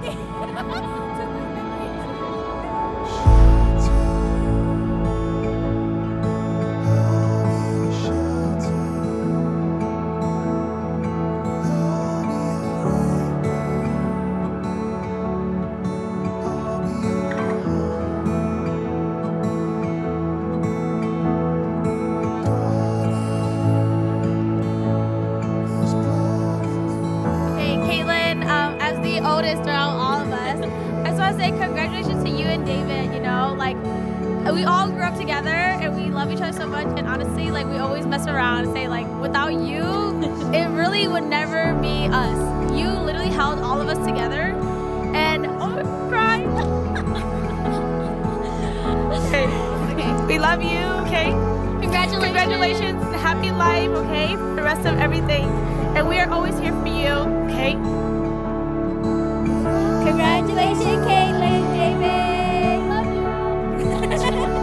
Okay, Caitlin, um, as the oldest throughout all of us, I just want to say congratulations to you and David. You know, like, we all grew up together and we love each other so much. And honestly, like, we always mess around and say, like, without you, it really would never be us. You literally held all of us together. And oh, I'm crying. Okay. Okay. We love you, okay? Congratulations. Congratulations. Happy life, okay? For the rest of everything. And we are always here for you, okay? Congratulations, Caitlin, David. Love you.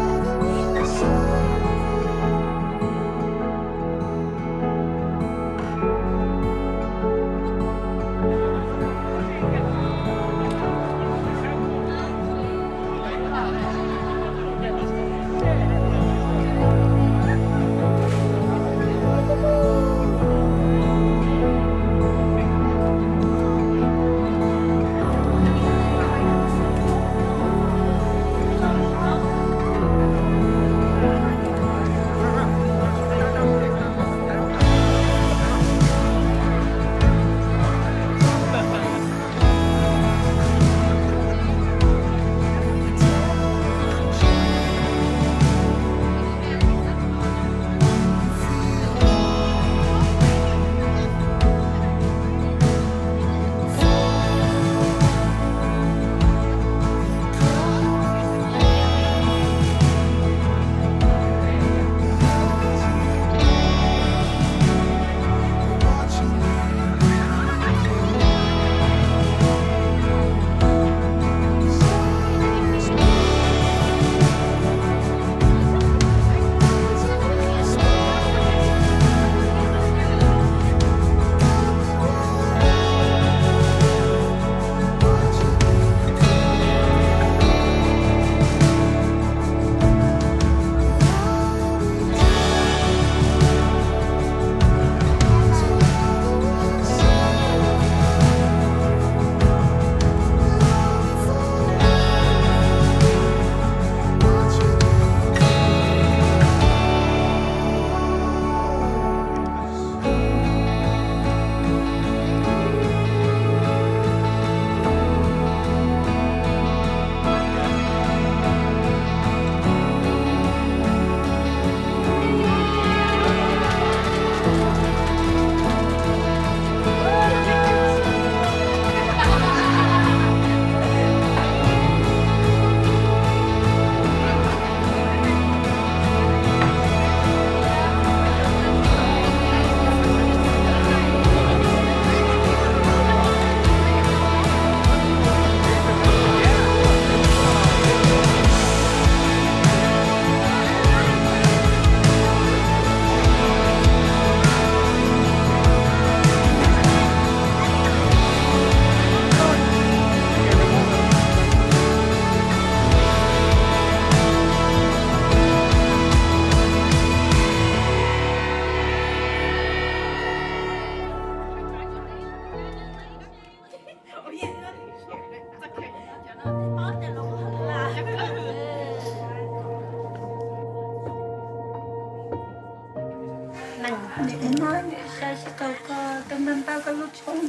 Niam hlob, niam saib tsis taus koj, twb npaj npaj koj lub tshoob,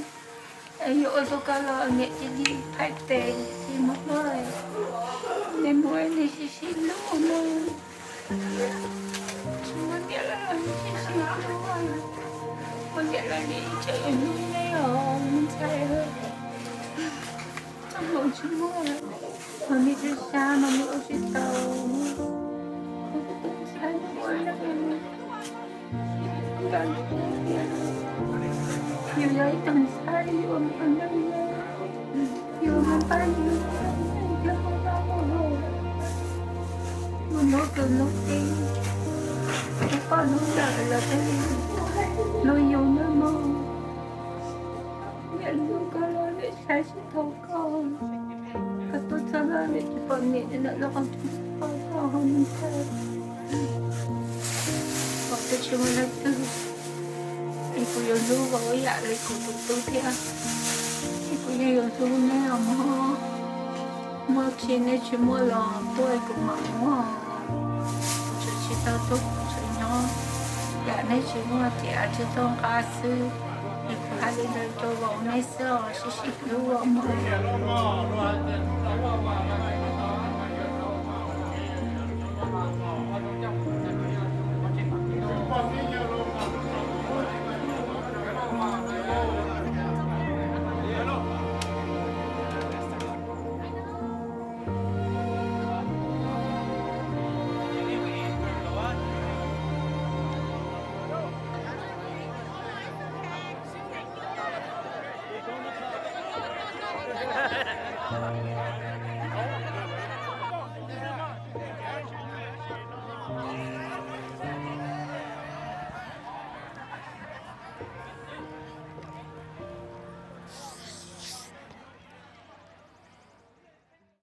es yuav ua rau koj los niam cia li phais tes tsis mus hlob, niam mus niam sib sib hlub no. Tsis muaj niam lawm los niam sib sib hlub, muaj niam lawm niam tseem hlub nej os me ntxhais. Txoj hmoov tsis muaj, mas me tsis sab mas me ua tsis tau. Tus ntxhais ua neej, yus yog ib tug ntxhais yus ua neej, yus mus npaj yus, yus mus npaj mus haus, yus hnub kwv hnub tij, hnub poj hnub yawm los peb hlub yus nawb mog. Niam hlub koj los niam Tab sis thov koj, koj tuaj txog no vim tsis pom niam li lawm los koj tsis pom koj ho mus txog, pom koj tsis muaj leej twg, es kuv yuav hlub vauv ib yam li kuv tus tub thiab, es kuv yeej yuav hlub neb os mog. Muaj tsis, neb tsis muaj los tuaj es kuv mam mus, kuv tseem tsis tau tuaj, kuv tseem nyob, yam neb tsis muaj ces tsis txhob nqa xwb, es kuv hais li ntawd rau vauv neb xwb os, sib sib hlub os mog.